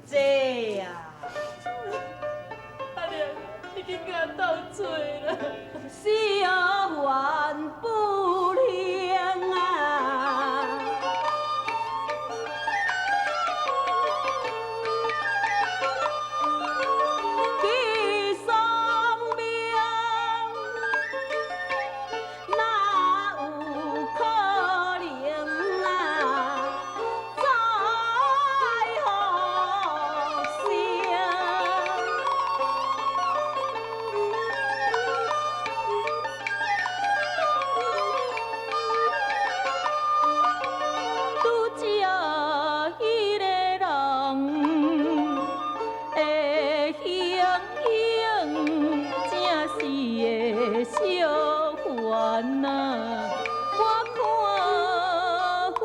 這啊，阿娘，你緊共我鬥嘴啦！小願不靈啊！去喪命，哪有可能啊？再復生。拄才彼个人的形影，正是个小凡啊，我看分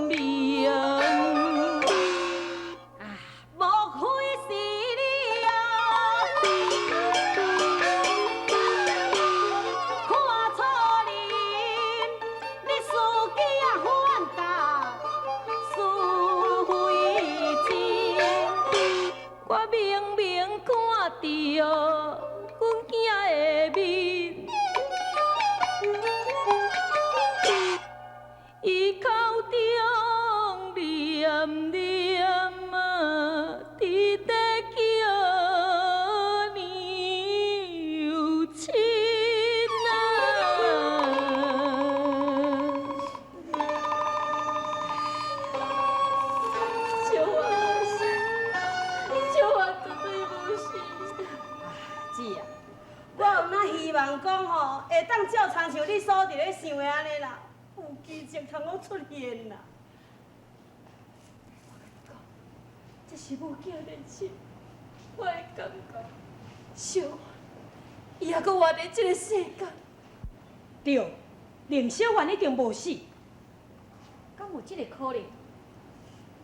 明。啊，莫非是你啊？看錯人，你司機啊反甲是非真。我明明看著阮囝的面，伊口中念念啊，佇咧叫娘親啊。小花無死，小花絕對無死。姊啊，我有哪希望講吼，會當照親像你所佇咧想的按呢啦，有奇蹟通閣出現啦。我共你講，這是母囝連親，我會感覺小花伊猶閣活佇這个世間。對，林小凡一定無死，敢有這个可能？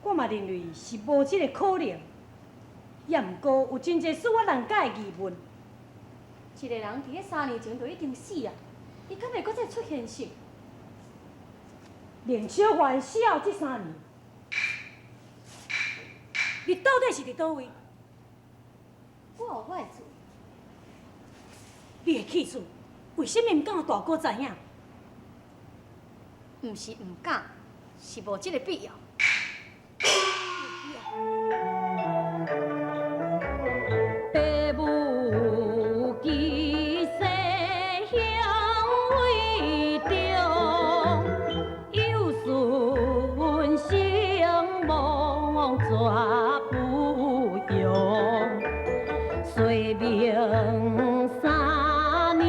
我嘛認為是無這個可能。也毋過有真濟事我難解的疑問。一个人佇咧3年前就已經死啊，伊敢會閣再出現世？林小凡死後這三年，你到底是佇佗位？我有我的厝。你的去處，為啥物毋敢予大哥知影？毋是毋敢，是無這个必要。爸母其世鄉為重，有孫成望絕不用。歲命三年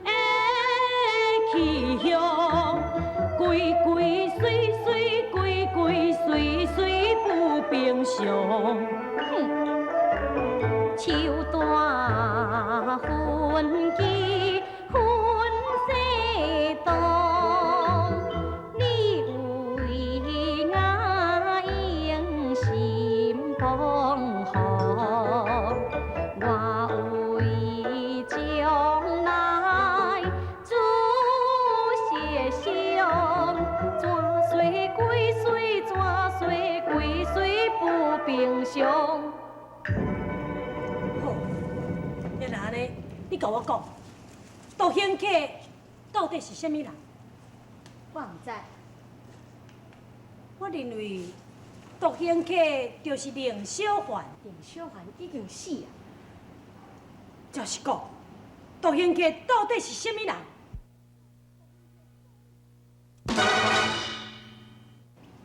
的去向，規規歲歲，規規歲歲不平常。手段分枝分世動，你為我用心防護，我為將來煮設想，怎歲幾歲，怎歲幾歲不平常。好，你若按呢，你共我講，獨行客到底是啥物人？我毋知。我認為獨行客就是林小凡。林小凡已經死啊！就是講，獨行客到底是啥物人？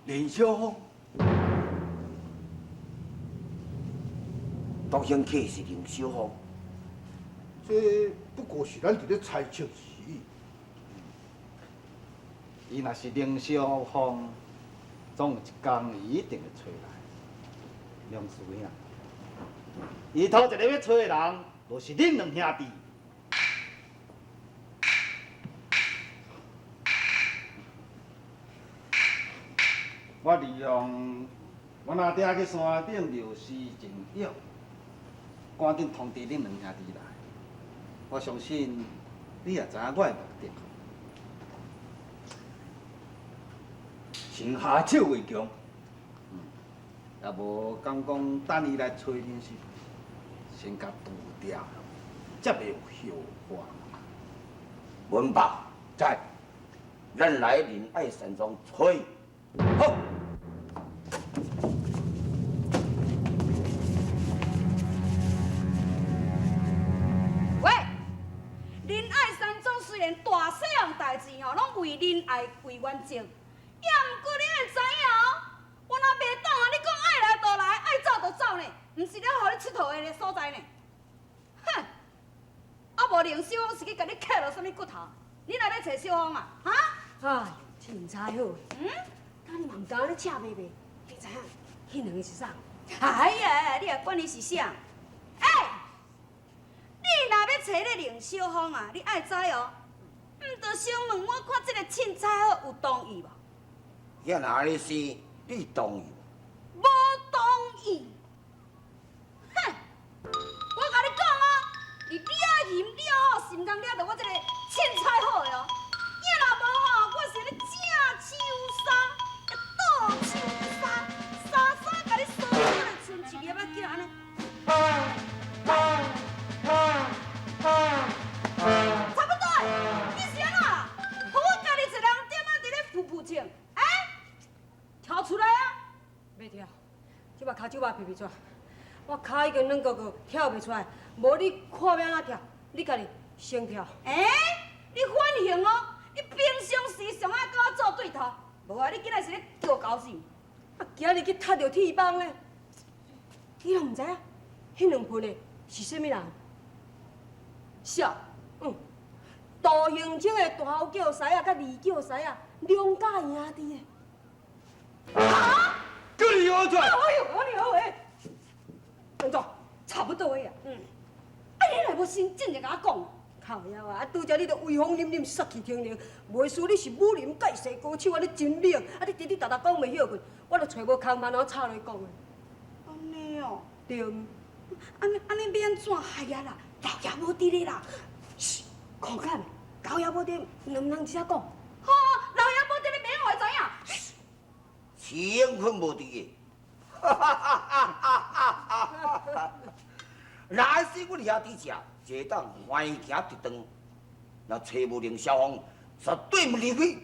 林小峰，獨行客是林小峰，這不過是咱佇咧猜測而已。伊若是林小峰，總有一工伊一定會揣來。梁師兄，伊頭一个欲揣的人，就是恁兩兄弟。我利用阮阿爹去山頂尿施靜藥，趕緊通知恁兩兄弟來。我相信你也知影我的目的。先下手為強。也無敢講等伊來揣恁時，先共除掉，才袂有後患。文伯在，咱來仁愛山莊揣。好。喂，仁愛山莊雖然大細項代誌吼，攏為仁愛為原則，也毋過你愛知影哦，我若袂當啊，你講愛來就來，愛走就走呢，毋是咧予你𨑨迌的咧所在呢。哼，啊無凌小風是去共你磕落啥物骨頭？你若欲揣小風啊？哈？哎喲，凊彩好。嗯？敢你嘛毋敢咧赤白白，你知影？彼兩个是啥？哎呀，你也管伊是啥？欸，你若欲揣咧凌小風啊，你愛知哦。毋著先問我看這個凊彩好有同意無？遐若按呢是，你同意無？無同意。哼！我共你講哦，你掠魚掠好，是毋通掠著我這個凊彩好的哦。你若無吼，我是咧正手衫，倒手衫，衫衫共你梳出來，賰一粒仔鏡按呢。差不多，你是按怎？予我家己一个人踮仔佇咧噗噗笑，欸？跳出來啊！袂跳，這擺跤手肉皮皮掣，我跤已經軟糊糊，跳袂出來。無你看欲按怎跳，你家己先跳。欸？你反應哦！你平常時上愛佮我做對頭，無啊！你今仔是咧叫猴是？啊，今日去踢著鐵枋咧，你攏毋知影？彼兩份的是啥物人？是啊，嗯，杜行清的大叫師仔，佮二叫師仔，兩家兄弟的。哈！叫你安怎？哎呦，我你好欸，按怎？差不多的啊。嗯。啊，你若無先進來共我講。靠腰啊！啊，拄才你著威風凜凜、殺氣騰騰，袂輸你是武林蓋世高手，按呢真猛。啊，你直直沓沓講袂歇睏，我著揣無空辦法插落講的。按呢哦。對。按呢按呢欲按怎？哎呀啦，老爺無佇咧啦。噓，看看，老爺無佇，能毋通這講？好，老爺無佇咧，免予伊知影。徐永坤無佇的。哈哈哈哈哈！若是阮兄弟這，就會當橫行直斷，若揣無凌小風，絕對毋離開。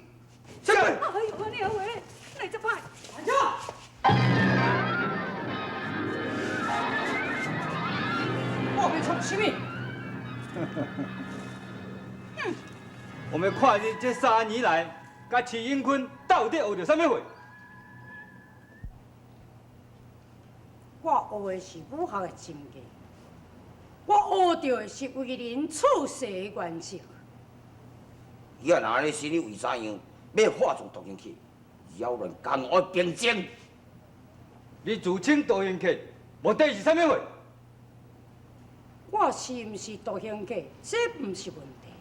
啥物？哎呦，你好話，哪會這歹？安怎？我欲创啥物？我欲看你這三年來，佮徐永坤到底學著啥物貨？我學的是武學的真藝，我學著的是為人處世的原則。伊若按呢是，你為啥樣欲化妝獨行客，擾亂江湖平靜？你自稱獨行客，目的是啥物貨？我是毋是獨行客，這毋是問題。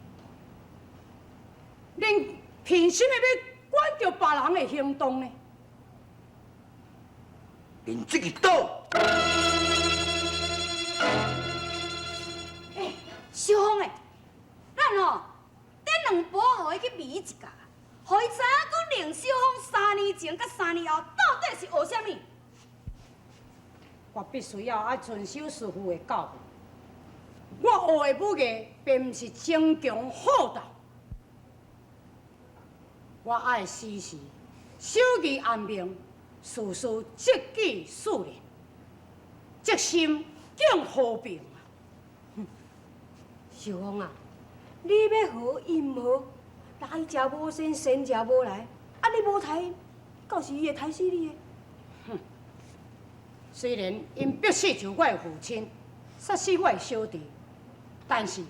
恁憑什麼欲管著別人的行動呢？憑這个刀。欸，小鳳欸，咱吼等兩晡，予伊去迷一覺，予伊知影講凌小風三年前佮三年後到底是學啥物。我必須要愛遵守師父的教訓。我學的武藝，並毋是爭強好鬥。我愛時時守義安民，事事積己樹人，積心敬和平啊！小鳳啊，你欲和伊毋和，來者無善，善者無來。啊，你無刣伊，到時伊會刣死你的。哼！雖然𪜶逼死就我的父親，殺死我的小弟，但是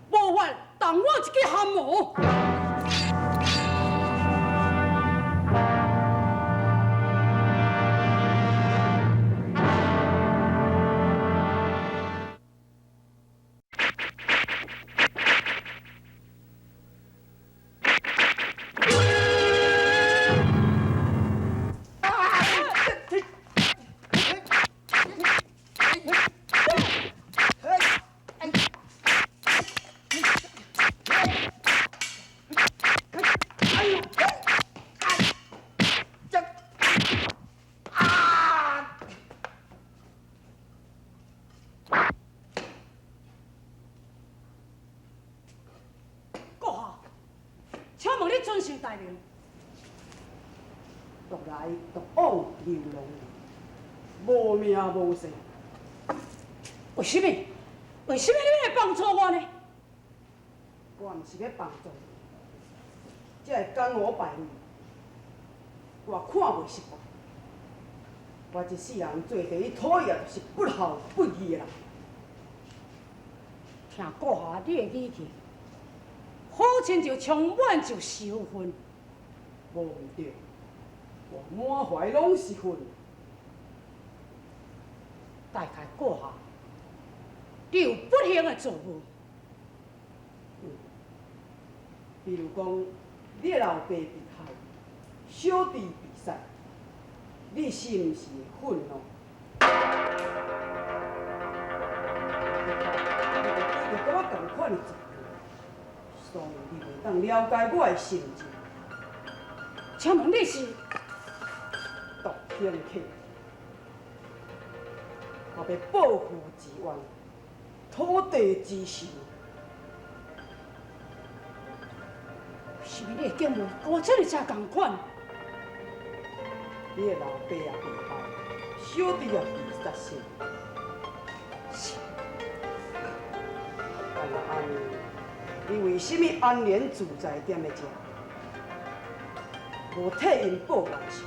無法動我一支汗毛。问你尊姓大名？独来独往流浪，无名无姓。为什么？为什么你欲来帮助我呢？我毋是欲帮助你，这个江湖败类，我看袂习惯。我这世人做第一讨厌就是不孝不义的人。听阁下你的语气，好亲像充满着仇恨。无毋对，我满怀拢是恨。大概阁下，你有不幸的遭遇。比如讲，你的老爸被害，小弟被杀，你是毋是会愤怒？你就佮我仝款的遭遇，所以你袂当了解我的心情。请问你是？独行客，我欲报父之冤，讨地之仇。是你的境遇佮我这尔正仝款？你的老爸也被害，小弟也被杀死。是。啊，若按呢，你为什么安然自在踮咧遮，无替𪜶报冤仇？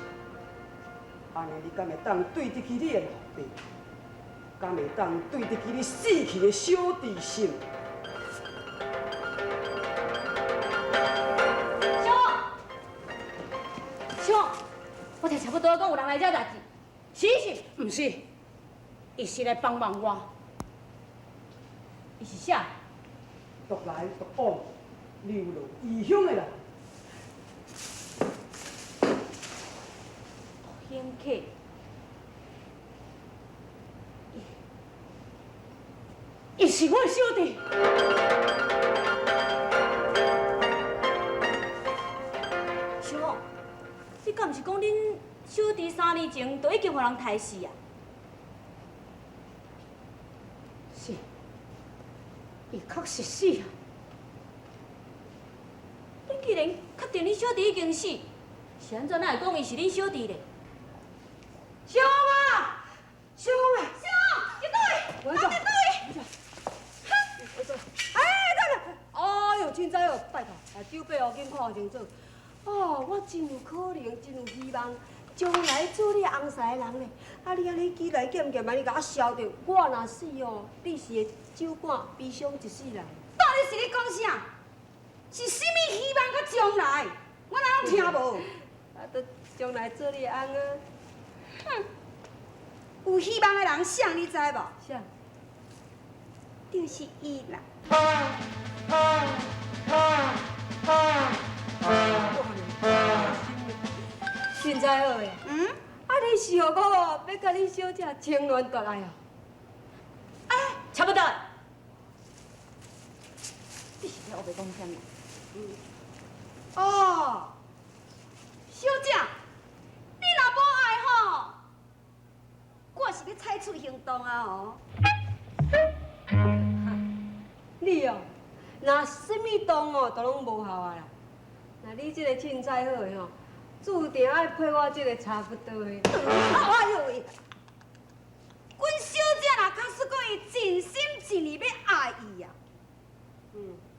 按呢，你敢会当对得起你的老爸？敢会当对得起你死去的小弟心？小凤，小凤，我听差不多讲有人来遮代志，是是？毋是，伊是来帮忙我。伊是啥？独来独往，流落异乡的人。独行客，伊是我的小弟。小凤，你敢毋是讲恁小弟3年前就已经予人刣死啊？是，伊确实死啊。你既然确定恁小弟已经死，是按怎哪会讲伊是恁小弟咧？小凤啊，小凤啊，小凤，你倒位？我走，我走。哎，等等，哎呦，凊彩哦，拜托，啊，长辈哦，紧看清楚。哦，我真有可能，真有希望，将来做你翁婿的人咧。啊，你按呢起来剑剑，按呢共我烧著，我若死哦，你是会酒馆悲伤一世人。到底是咧讲啥？是啥物希望佮将来？我哪拢听无？啊，都将来做你的翁啊！哼，有希望的人啥你知无？啥？就是伊啦。凊彩好的，嗯？啊，你是予我哦，欲佮恁小姐情乱夺爱哦？哎，差不多。你是咧乌白讲啥物？哦，小姐，你若无爱吼，我是欲采取行动啊哦。你哦，若啥物动哦，都拢无效啊啦。若你这个凊彩好的吼，注定爱配我这个差不多的。哎呦喂！阮小姐若假使讲伊真心真意欲爱伊啊，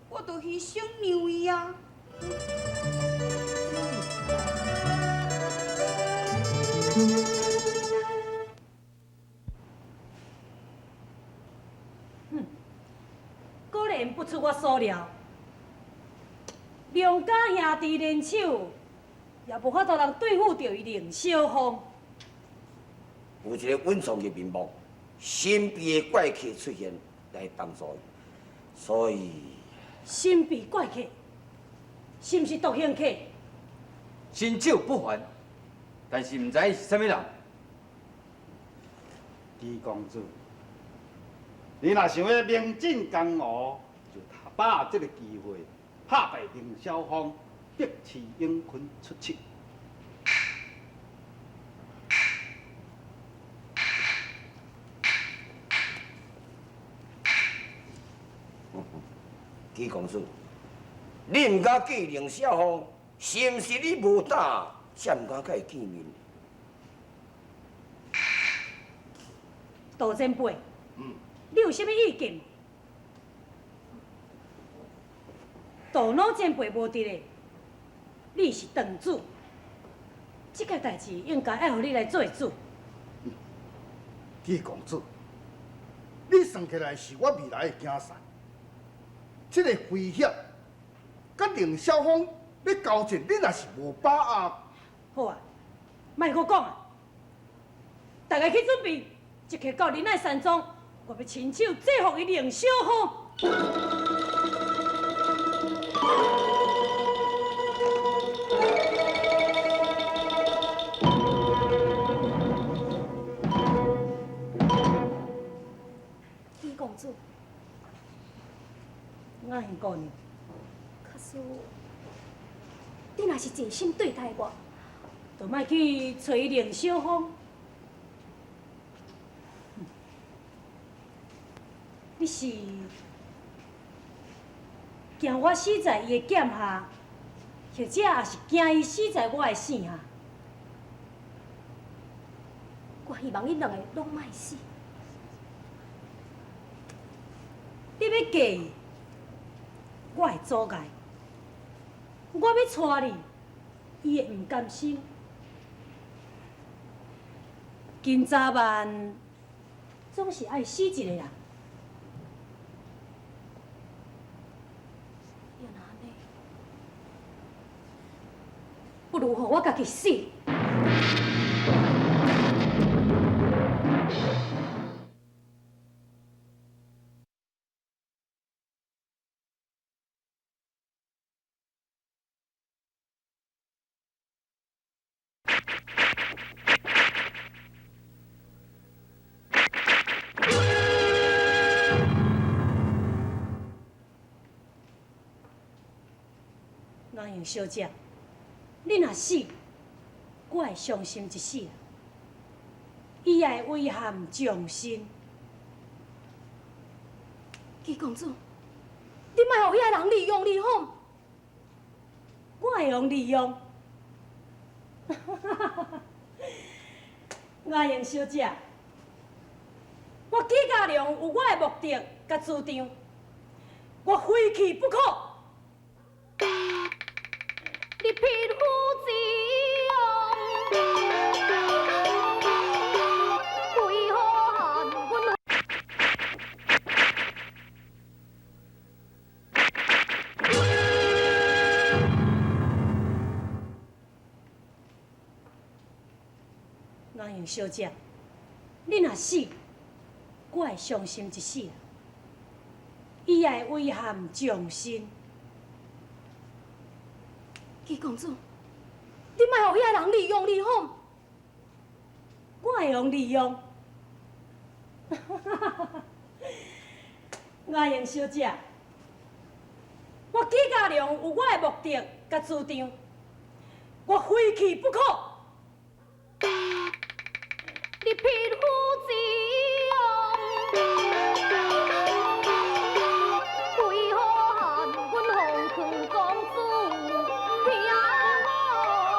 我就牺牲让伊啊。哼，果然不出我所料，梁家兄弟联手，也无法度人对付著伊凌小凤。有一个隐藏的面目，神秘的怪客出现来帮助伊，所以神秘怪客是毋是独行客？身手不凡，但是毋知伊是啥物人。纪公子，你若想欲名震江湖，就把握这个机会，拍败凌小凤，逼徐永坤出手。纪公子，你毋敢记凌小凤，是毋是你無膽，才毋敢佮伊見面？杜前輩，你有啥物意見？杜老前輩無佇咧，你是堂主，這個代誌應該愛予你來做主。紀公子，你算起來是我未來的囝婿，這個危險，佮凌霄峰欲交戰，你若是無把握。好啊，莫閣講啊，大家去準備，即刻到仁愛山莊，我欲親手制服伊凌霄峰。紀公子，雅瑩姑娘，假使你若是真心對待我，就莫去揣凌霄峰。你是驚我死在伊的劍下，或者也是驚伊死在我的線下？我希望恁兩个攏莫死。你欲嫁伊，我會阻礙；我欲娶你，伊會毋甘心。今早晚總是愛死一個人。若按呢，不如予我家己死。雅瑩小姐，你若死，我會傷心一世人。伊也會遺憾終身。紀公子，你莫予遐人利用你好？我會予利用。雅瑩小姐，我紀家良有我的目的佮主張，我非去不可。你匹夫之勇，為何恨阮？雅瑩小姐，你若死，我會傷心一世人。伊也會遺憾終身。紀公子，你莫予遐人利用你好？我會予利用。雅瑩小姐，我紀家良有我的目的佮主張，我非去不可。你匹夫之勇，為何恨阮奉勸公子聽我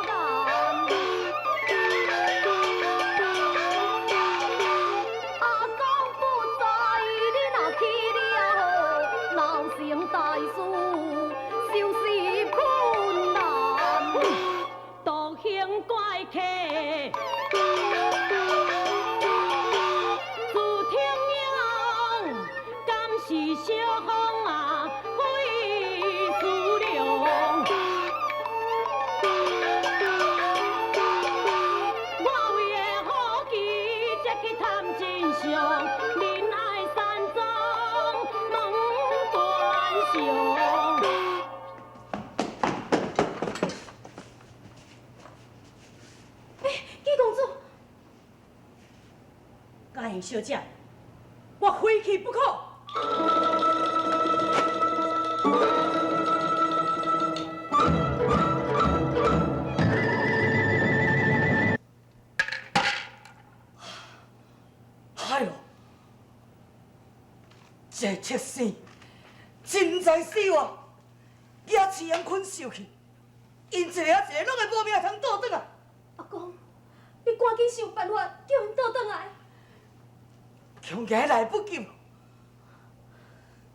言？阿公不在，你若去了，鬧成大事，收拾困難。獨行怪客。是小風啊，非思量。我為的好奇，才去探真相。仁愛山莊問端詳。欸，紀公子，雅瑩小姐，我非去不可。哎呦，這畜生真知死活，惹徐永坤受氣， 𪜶一个仔一个攏會無命通倒轉來。阿公，你趕緊想辦法叫𪜶倒轉來。恐驚來不及。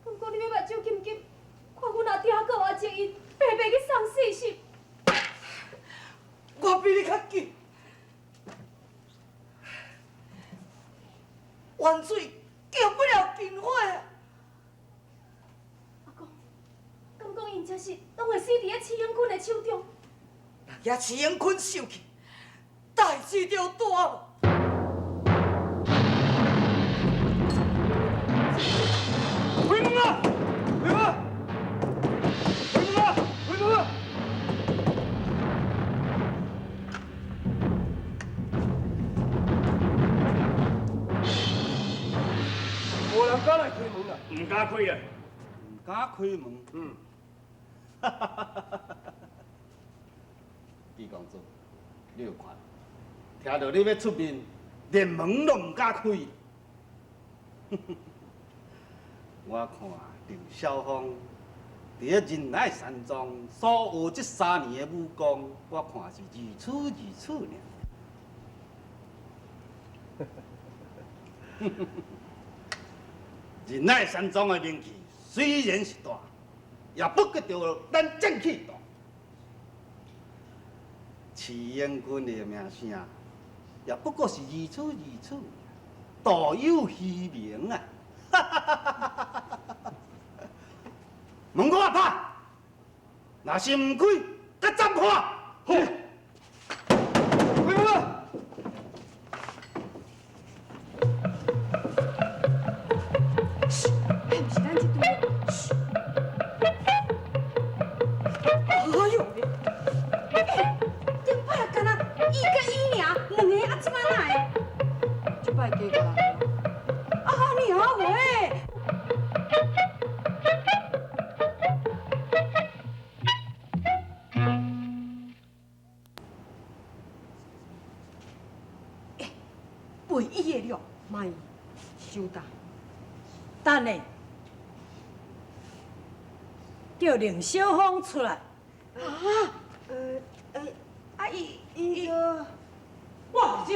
敢講你欲目睭金金，看阮阿爹佮阿叔𪜶白白去送死是？我比你較緊，遠水救不了近火啊！阿公，敢講𪜶這是攏會死佇咧徐永坤的手中？若驚徐永坤受氣，代誌就大了。開門啊！開門！開門啊！開門啊！無人敢來開門啊！毋敢開啊！毋敢開門。嗯。哈哈哈哈哈！毕公子，你有看？聽到你欲出面，連門攏毋敢開。我看林曉峰佇咧仁愛山莊所學這3年的武功，我看是如此如此爾。仁愛山莊的名氣雖然是大，也不及著咱正氣大。徐永坤的名聲，也不過是如此如此，徒有虛名啊！門我拍，若是毋開，共斬破。好，開門啊！噓，彼毋是咱這隊。噓。哎喲喂！頂擺敢若伊佮伊爾，兩个啊，這擺哪會？這擺加個人。啊爾喂！袂伊的了，莫收担。等下，叫林小峰出來。啊？啊伊伊個，我毋知。